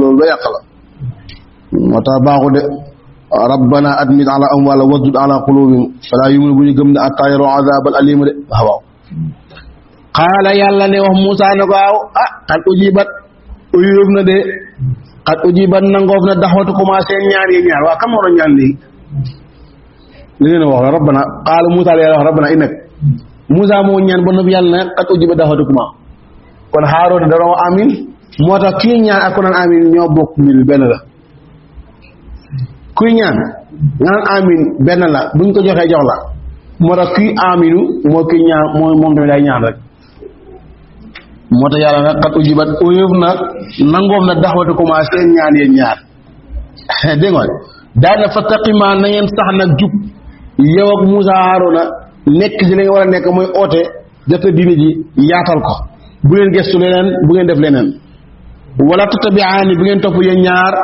loolu la yàq la moo tax baaxu de rabbana admit ala amwala wasdud ala qulubihim fala yuminu bu ñu gëm ne atta yaro azabal alima de waaw xaala yàlla ne wax Moussa ne ko waaw xat ujibat uyóof na de xat ujibat nangoof na daxwatu commencé ñaar yi ñaar waaw kam moo doon ñaan lii li ngeen wax la rabbana xaala Moussa la yàlla wax rabbana inak Moussa moo ñaan ba noppi yàlla ne xat ujibat daxwatu commencé kon Haaruna da doon amin moo tax kii ñaan ak ku naan amin ñoo bokk mbir benn la kuy ñaan nga naan amin benn la buñ ko joxee jox la moo tax kuy aminu moo kuy ñaan moom tamit day ñaan rek moo tax yàlla nag xat ujibat uyóof na nangoom na daxwatu commencé ñaan yéen ñaar dégg nga daana fastaqima na ngeen sax nag jub yow ak Moussa Haaruna nekk ci li nga war a nekk mooy oote jota diine ji yaatal ko bu leen gestu leneen bu ngeen def leneen wala tattabi'aani bi ngeen topp yéen ñaar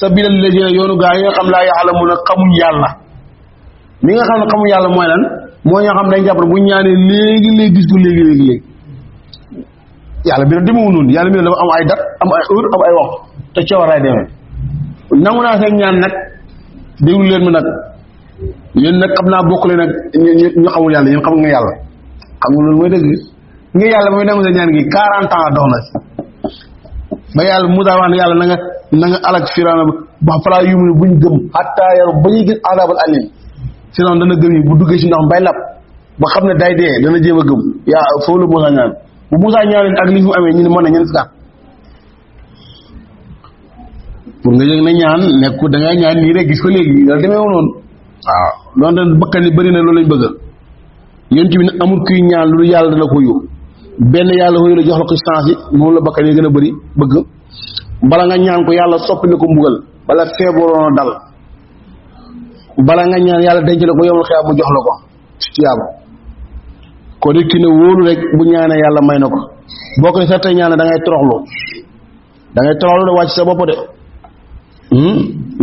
sabiilal laziina yoonu gaa yi nga xam laa ya'lamuuna xamuñ yàlla li nga xam ne xamuñ yàlla mooy lan moo ñoo xam dañ jàpp ne bu ñaanee léegi gis ko léegi yàlla bi nag demewu noonu yàlla bi nag dafa am ay dat am ay heure am ay waxtu te coowaraay demee nangu naa seen ñaan nag déglu leen ma nag yéen nag xam naa bokk leen nag ñu xamul yàlla yéen xam nga yàlla xam nga loolu mooy dëgg nga yàlla mooy nangu seen ñaan gi 40 ans dox na ba yàlla Moussa wax ne yàlla na nga alak Firawna ba falaa yuminu buñ gëm xattaa yaru ba ñuy gis azabal alim Firawna dana gëm yi bu duggee si ndox mbay lap ba xam ne day dee dana jéem a gëm yaa foofu la Moussa ñaan bu Moussa ñaan ak li mu amee ñu ne mën na ñeen sax pour nga yëg ne ñaan nekku da ngay ñaan nii rek gis ko léegi loolu demeewu noonu waaw loolu dañ bakkan ni bëri na loolu lañ bëgg yéen bi ne amul kuy ñaan lu yàlla dana ko yóbbu benn yàlla xëy la jox la ko chance yi moom la bakkan yi gën a bëri bëgg bala nga ñaan ko yàlla soppi la ko mbugal bala feebaroon dal bala nga ñaan yàlla denc la ko yomal xeex mu jox la ko ci tiyaaba ko di ki ne wóolu rek bu ñaanee yàlla may na ko boo koy sarte ñaan da ngay toroxlu de wàcc sa bopp de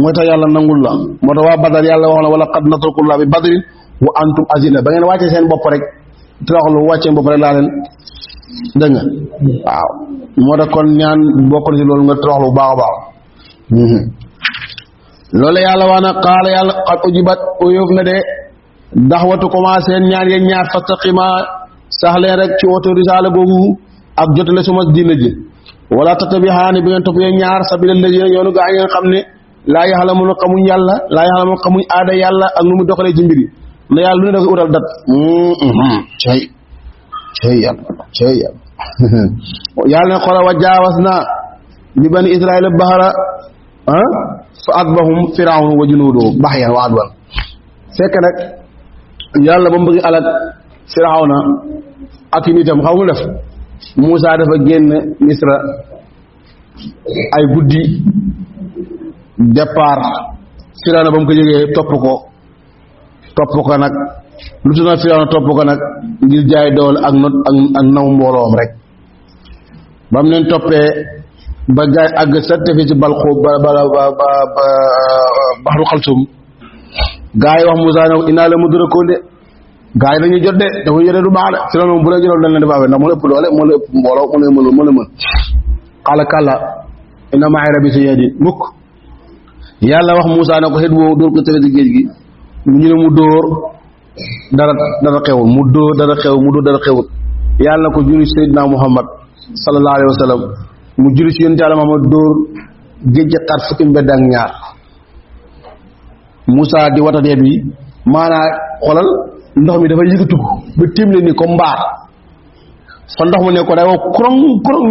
mooy tax yàlla nangul la moo tax waa Badar yàlla wax na wala qad nasarakumullahu bi badrin wa antum azilla ba ngeen wàccee seen bopp rek toroxlu wàccee bopp rek laa leen dégg nga waaw moo tax kon ñaan bokk na ci loolu nga toroxlu bu baax a baax loolu yàlla wax na qaala yàlla qad ujibat uyóof na de daxwatu commencé ñaan yéen ñaar fastaqima sax leen rek ci woote risaala googu ak jotale suma diina ji wala tattabi'aani bi ngeen topp yéen ñaar sabiilal laziina yoonu gaa yi nga xam ne laa yaxlamuuna xamuñ yàlla laa yaxlamuuna xamuñ aada yàlla ak nu mu doxalee ci mbiri na yàlla lu ne dafa utal dat cey yàlla ne xoola wa jaawas naa bi bani israila bahra fa atbahum firawnu wa junuuduhu baxyan wa adwan fekk nag yàlla ba mu bëgg alak firawna ak i nitam xaw mu def Moussa dafa génn Misra ay guddi départ firawna ba mu ko jógee topp ko nag lu tuna firawna topp ko nag ngir jaay doole ak not ak naw mbooloom rek ba mu leen toppee ba gaay àgg sa tefe ci balxu ba baxru xalsum gaa yi wax Moussa ne inaa la mudrakoon de gaa yi dañuy jot de dafa yore du baax de firawna moom bu la jëloon dañ leen def affaire ndax moo la ëpp doole moo la ëpp mbooloo moo la mën qaala kalla inna ma'i rabbi sayahdin mukk yàlla wax Moussa ne ko xet woowu dóor ko tëre ci géej gi ñu ne mu dóor dara xewul mu dóor dara xewul yàlla ko julli Seydina Muhammad sallallahu alayhi wa sallam mu julli ci yonent Yàlla Muhammad dóor géej gi xar fukki mbedd ak ñaar Moussa di wata deet bi maanaa xolal ndox mi dafa yëgatu ko ba tiim leen ni ko mbaar fa ndox mu ne ko day wax kurong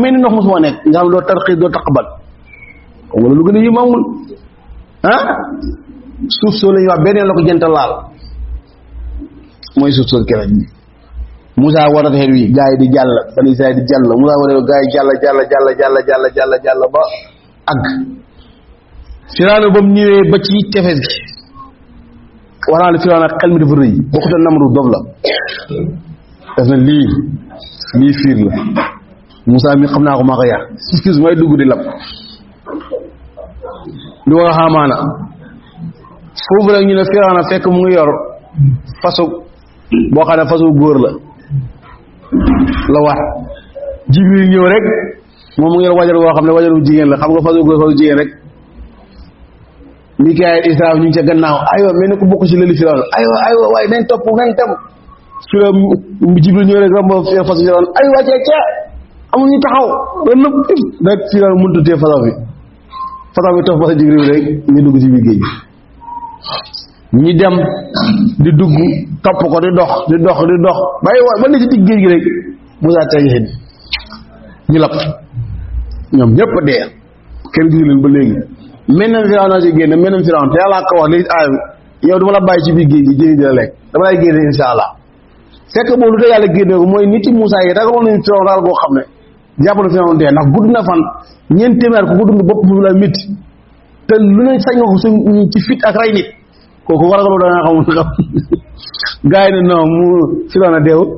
mel ni ndox mu suma nekk nga xam ne doo tarxiis doo taqbal wala lu gën a yi mamul suuf soo la ñuy wax beneen la ko jënta laal mooy suuf soo kere Moussa watat xeet wi gaa yi di jàll bani Israël di jàll Moussa watat gaa yi jàll ba àgg Firawna ba mu ñëwee ba ci tefes gi wax naa ne Firawna xel mi dafa rëy bokkut ak Namru dof la def na lii fiir la Moussa mi xam naa ko maa ko yar excuse may dugg di lab di wax xamaana foofu rek ñu ne Firawna fekk mu ngi yor fasu boo xam ne fasu góor la war Jibril ñëw rek moom mu ngi yor wajar boo xam ne wajaru jigéen la xam nga fasu góor fasu jigéen rek Mikaayil Isaa ñu ngi ca gannaaw aywa mel ni ko bokk ci lëli Firawna aywa waaye nañ topp nañ tam Jibril ñëw rek romb fasu Firawna aywa ca amul ñu taxaw loolu nëpp rek Firawna mënut a téye façon bi topp ba sa Jibril rek ñu dugg ci biir géej ñi dem di dugg topp ko di dox ba ne ci digg géej gi rek Moussa tey xëy ñu lap ñoom ñëpp a dee kenn gisu leen ba léegi meneen Firawna ci génn meneen Firawna te yàlla ko wax léegi yow duma la bàyyi ci biir géej gi jëni dina lekk dama lay génne insha allah fekk boobu lu tax yàlla génne ko mooy nit yi Moussa yi ragaloon nañu Firawna ragal koo xam ne jàpp na Firawna dee ndax gudd na fan ñeent téeméer ku ko dund bopp fu la métti te lu ne sañ nga ko ci fit ak rey nit kooku waragaloo da nga xamul xam gars yi ne non mu Firawna deewul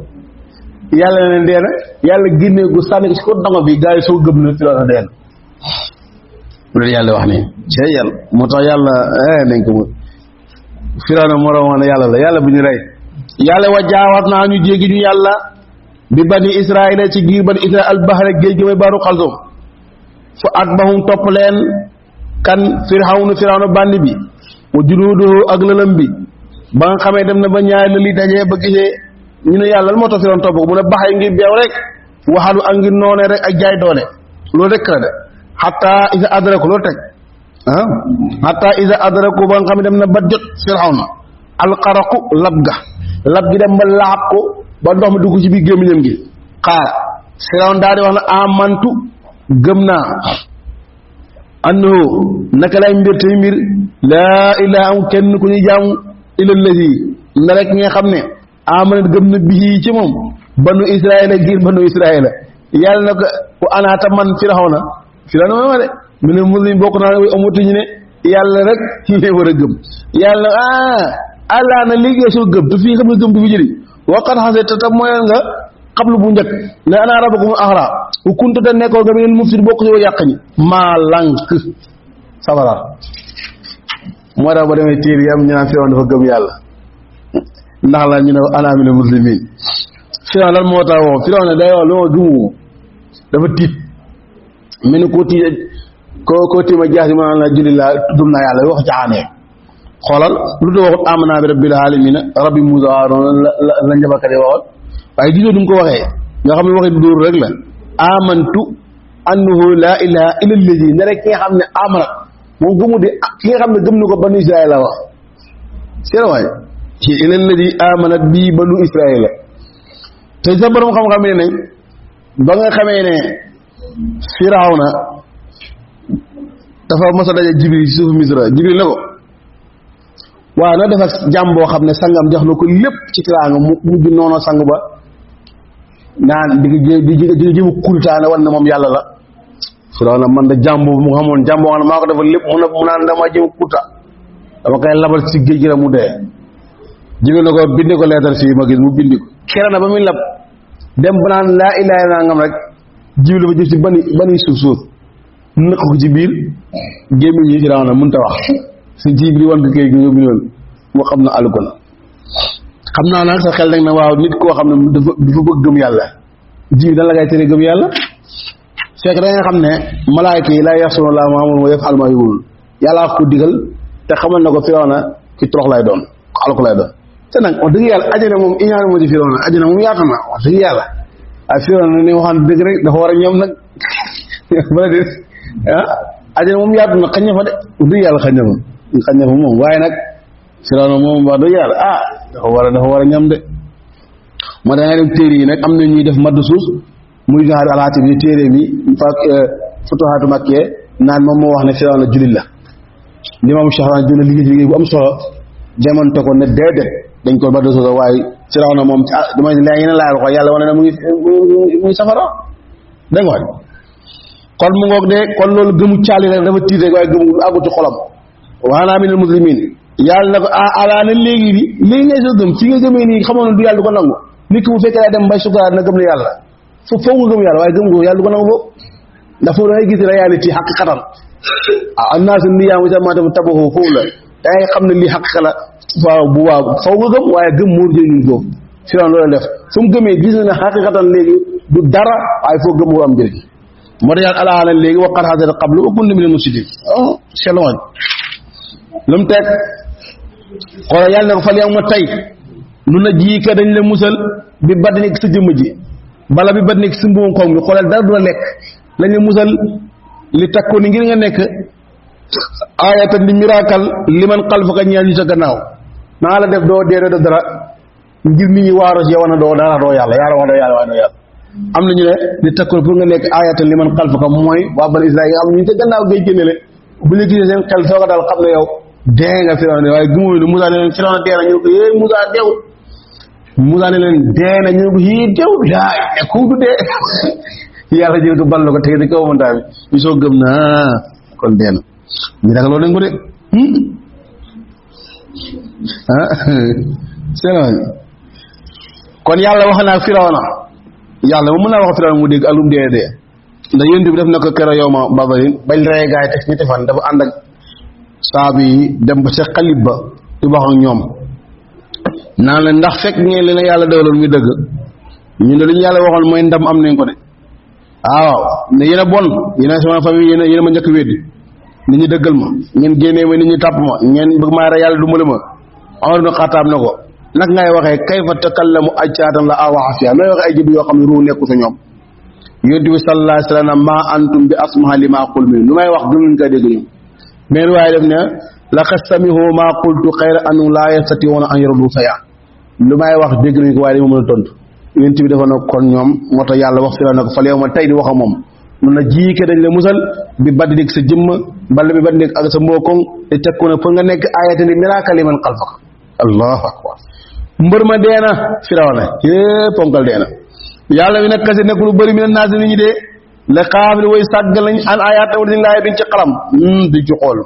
yàlla ne leen dee na yàlla génne ko sànni ko ci ko dongo bi gars yi soo gëm na Firawna dee na loolu yàlla wax nii ci yàlla moo tax yàlla nañ ko mu Firawna moo rawoon ne yàlla bu ñu rey yàlla wa jaawaat naa ñu jéggi ñu yàlla bi bani Israayila ci giir bani Israayil al bahra géej gi may baaru xalsum fa atbahum topp leen kan Firawna bandi bi wa junuuduhu ak lëlëm bi ba nga xamee dem na ba ñaari lëli dajee ba gisee ñu ne yàlla moo tax Firawna topp ko mu ne baxay ngir beew rek waxalu ak ngir noone rek ak jaay doole loolu rek la de xatta isa adraku loolu teg xatta isa adraku ba nga xam ne dem na ba jot Firawna alxaraqu lab gi dem ba laab ko ba ndox mi dugg ci biir gémmiñam gi xaar Firawna daal di wax na amantu gëm naa annahu naka lay mbir tey mbir laa ilaha am kenn ku ñuy jaamu illa allazi na rek nga xam ne amanat gëm na bii ci moom banu Israayila giir banu Israayila yàlla na ko anaata man Firawna ma de mu ne muslim bokk naa ne amatu ñu ne yàlla rek ñu war a gëm yàlla allah na léegi soo gëm te fii xam ne gëm du fi jëriñ waqat xase te mooy nga xablu bu njëkk ne ana rabbukumul a'la ku kunta te nekkoo nga ngeen mufsid bokk ci wa yàq ñi maa lànk sabara moo tax ba demee tiir yi am ñu naan Firawna dafa gëm yàlla ndax la ñu ne ana minal muslimin Firawna lan moo tax wax Firawna day wax loo gëmu dafa tiit mel ni koo tiima jaasi ma la julli laa tuddum naa yàlla wax jaxaanee xoolal lu doo waxut amana bi rabbil alamin rabbi Muusa Haaruun la njabarkat yi waxoon waaye gisoo du mu ko waxee nga xam ne waxee dóor rek la amantu annahu laa ilaha illa allazi ne rek ki nga xam ne amana moom gëmu de ki nga xam ne gëm na ko banu Israël la wax seen waay ci illa allazi amanat bii banu Israël te sa borom xam-xam ne nañ ba nga xamee ne Firawna dafa mos a daje Jibril ci suufu Misra Jibril ne ko waaw na def ak jàmm boo xam ne sangam jox na ko lépp ci tiraanga mu mujj noonu sang ba naan di jëm kuritaane wan ne moom yàlla la Firawna man da jàmm boobu mu xamoon jàmm boo xam ne maa ko defal lépp mu naan dama jëm kurta dama koy labal ci géej gi la mu dee Jibril na ko bindi ko leetar fii ma gis mu bindi ko kere na ba muy lab dem ba naan laa ilaaha illallaah ngam rek Jibril dafa jëf ci bani suuf nëkk ko ci biir gémmiñ yi Firawna mënut a wax si Jibril wan ko kay gi nga bindoon moo xam na àlluko na xam naa nag sa xel nag na waaw nit koo xam ne dafa bëgg gëm yàlla Jibril dan la ngay tere gëm yàlla fekk da nga xam ne malaayka yi laa ya'suuna Allaaha maa amarohum wa yaf'aluuna maa yu'maruun yàllaa ko digal te xamal na ko Firawna ki torox lay doon alko lay doon te nag wax dëgg yàlla àjjana moom iñaan moo ci Firawna àjjana moom yaatu na wax dëgg yàlla waaye Firawna ni waxaan dëgg rek dafa war a ñoom nag bala dé àjjana moom yaatu na xañ na fa de wax dëgg yàlla xañ na fa moom waaye nag Firawna moom wax dëgg yàlla dafa war a ñam de moo da nga dem téere yi nag am na ñuy def madd suus muy genre alaati bi téere bi fa Futuhaatu Makkiya naan moom moo wax ne Firawna jullit la Limaam Sha'rani dina liggéey bu am solo demoon te ko ne déedéet dañ ko madd suus waaye Firawna moom dama yeneen laayal ko yàlla wane na mu ngi safara dégg nga kon mu ngoog de kon loolu gëmu caali rek dafa tiit rek waaye gëmu àggu ci xolam wa ana minal muslimiin yàlla na ko alaana léegi ngay soo gëm fi nga gëmee nii xamoon ne du yàlla du ko nangu nit ki bu fekkee daa dem bay sukaraat na gëm ne yàlla foofu nga gëm yàlla waaye gëm nga yàlla du ko nangu foofu ndax foofu da ngay gis réalité xaqiqatan annaasu niyaamu samatam tabaxoo foofu la da ngay xam ne lii xaqiqa la waaw bu waaw faw nga gëm waaye gëm moo jëriñul foofu Firawna loolu def fu mu gëmee gis na ne xaqiqatan léegi du dara waaye foo gëm moo am njëriñ moo tax yàlla alaana léegi wa qad hasada qablu wa kunna minal mufsidiin seloñ lu mu teg xoolal yàlla ne ko fal yawma tey lu na jiika dañ la musal bi badnik sa jëmm ji bala bi badnik sa mbuum koŋ bi xoolal dara du la lekk lañ la musal li takku ni ngir nga nekk aayatan di miracle li man xalfaka ñeel ñu sa gannaaw naa la def doo dee doo def dara ngir nit ñi waaros yow na doo dara doo yàlla yàlla wax doo yàlla waaye doo yàlla am na ñu ne li takku pour nga nekk aayatan li man xalfaka mooy waa bani Israël am ñu sa gannaaw ngay génne le bu ñu gisee seen xel soo ko daal xam ne yow dee nga Firawna waaye gëmoo ne Moussa ne leen Firawna dee na ñu ko yee Moussa deewul Moussa ne leen dee na ñu ko yii deewul laay ne ku du dee yàlla jël ko ball ko tege ci kaw montagne bi ñu soo gëm na kon dee na ñu ragal loolu nañ ko de seen kon yàlla wax naa Firawna yàlla moom mën naa wax Firawna mu dégg alum dee ndax yéen bi def na ko keroog yow ma babarin bañ rey gaay teg ñetti fan dafa ànd ak saabi yi dem ba sa xalib ba di wax ak ñoom naan leen ndax fekk ngeen li na yàlla dawaloon muy dëgg ñun de li ñu yàlla waxoon mooy ndam am nañ ko de waaw ne yéen a bon yéen a sama famille yéen a ma njëkk weddi nit ñi dëggal ma ngeen génnee ma nit ñi tàpp ma ngeen bëgg maa rey yàlla du mbala ma Omar ibn Xattaab na ko nag ngay waxee kayfa takallamu ajsaatan la awa afiya nooy waxee ay jëb yoo xam ne ruu nekku sa ñoom yonent bi sallallahu alayhi wa sallam maa antum bi asmaha li maa qul min lu may wax gënuñ ko dégg ñoom mais waaye def ne laqad sami'u maa qultu xayra annahum laa yastati'uuna an yaruddu shay'an lu may wax dégg nañ ko waaye dañu mën a tontu yonent bi dafa ne kon ñoom moo tax yàlla wax fi la ne ko fal yow ma tey di wax ak moom mun na jiike dañ la musal bi baddik sa jëmm bala bi baddik ak sa mbookoŋ te tekku na pour nga nekk ayatan li miracle liman xalfaka allahu akbar mbër ma deena Firawna ponkal deena yàlla mi nag kase nekk lu bëri mi ne naas nit ñi de la xaafil way sàgg lañ an ayaat awdi dañ laay duñ ci xalam duñ ci xool